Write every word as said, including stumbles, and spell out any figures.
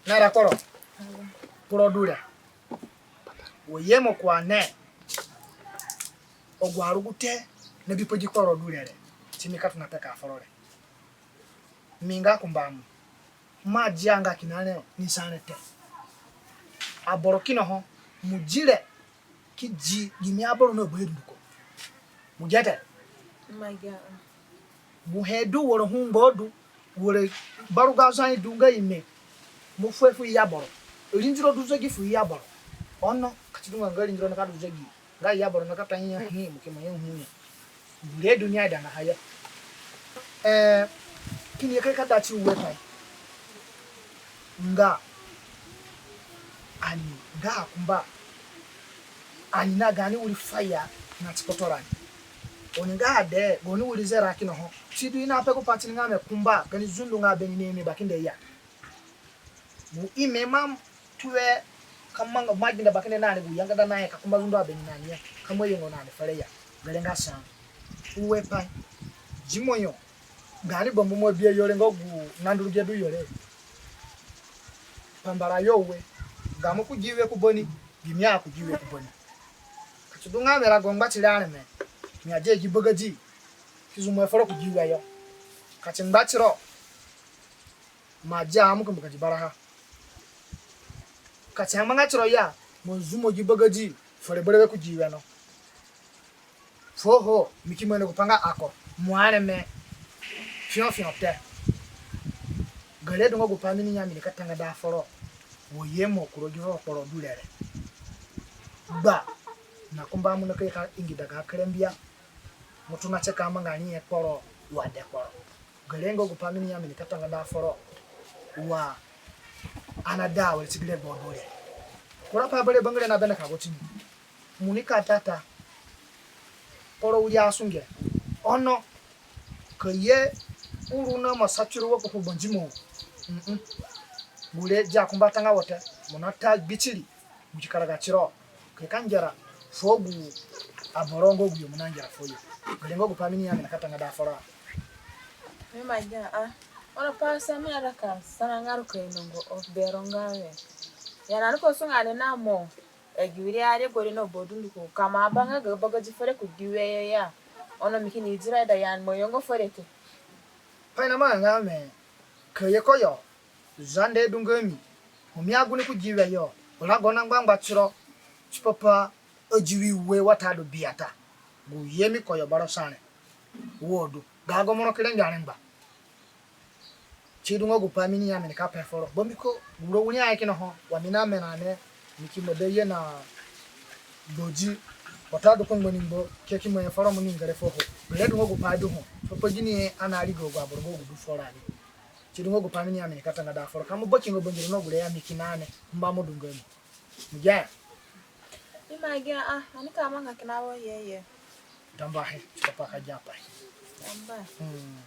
Nara kporo. Kporo du re. Wo ye mo kua ne. Agu arugute na bi pa gi kporo du re re. Ti mi ka tona peka foro re. Mi nga kumba mo. Ma dia nga kina re ni sa re te. Aboro kina ho. Mo di re. Ki di gimi aboro na ba dunduko. Mo gi te. Mo he du woro hu ngba du. Woro barugazo ani du nga ime. Mo fu e fu i aboro. Rindiro du zegi fu i aboro. Ono ka ti du nga nga rindiro na ka du zegi. Nga i aboro na ka ta nya hi mo ki ma nya hu nya. Gure dunia da nga ha ya. Eh, kini ye ka da ti ue pai. Nga ani nga akumba. Ani na gani wiri faya na ti kpoto rani. Oni nga ade, goni wiri zera kina ho. Ti du i na pe ku pati ni nga me kumba, gani zundu nga beni ni mi bakinde ya. Mo ime mam tuwe ka manga maginda bakinde na ni gu yangada na ya ka kumba zundu abeni na ni ya. Ka mo yengo na ni fere ya. Gere nga sa. Ue pai. Dimoyo. Gani bambu mo bia yore nga gu nanduru bia du yore. Pambara yo ue. Gamo ku gi we ku bani. Gimi a ku gi we ku bani. Ka ti du nga me rago ngba tiro areme. Mi a dia gi bagadi. Ki zumo e foro ku gi we yo. Ka ti ngba tiro. Ma dia amu ku mbagadi baraha. Ka ti angba nga tiro ya. Mo zumo gi bagadi. Fere berewe ku gi we no. Fuo ho, mi ki mene gu pa nga ako, mo areme. Fiõ fiõ te. Gere du nga gu pa mi ni ya mi ni ka tangada foro. Wo ye mo kuro gi foro kporo du re re. Gba, na kumba mo na ka ye ka ingi daga kerembia. Mo tona tie ka manga ni ye kporo, wa de kporo. Gere nga gu pa mi ni ya mi ni ka tangada foro. Wa ana da were ti gere gbo du re. Kura pa bere bangere na bene ka go ti ni. Mo ni ka tata. Kporo wiri asunge. Ono. Ka ye uru na ma sa tiro wa kpakpa banzi mo. Mm-mm. Gure dia kumba tanga wo te. Mo na ta gbitiri. Mo ki karaga tiro. Ka ye ka ngera. Fuo gu aboro nga agu yo mo na ngera fuo yo. Gere nga gu pa mi ni ya mi na ka tangada foro. Mi ma gia a. Ono pa sa mi ada ka sana nga ru ka inongo o bero nga we. Ya na ni ko sunga ni na mo. Agi wiri ari gori no bodunduko. Kama abanga ga bagadi fere ku gi we ya. Ono mi kini ijira da yan mo yongo fere te. Pai na ma nga me. Ka ye ko yo. Zande du nga mi. Mo mi agu ni ku gi we yo. Wala go na ngbangba tiro. Tipa pa agi wi we watadu biata. Gu ye mi ko yo baro sane. Wo du. Ga go mo no kire ngbare ngba. Ti du nga gu pa mi ni ya mi ni ka pe foro. Bambiko gu ro wiri ahe kina ho. Wa mi na me na ne. Mi ki mo de ye na gbodi. Watadu ko ngbo ni ngbo. Ke ki mo ye foro mo ni ngere fuo ho. Gere du nga gu pa du ho. Papa gini ana ri go gu aboro nga gu du foro ani. Ti du nga gu pa mi ni ya mi ni ka tangada foro. Ka mo baki nga bangiri no gure ya mi kina ne. Mba mo du nga mi. Mo gia. Mi ma gia a. Ani ka manga kina wo ye ye. Tambuahe. Tipa pa ka gia pai. Tambuahe. Mm.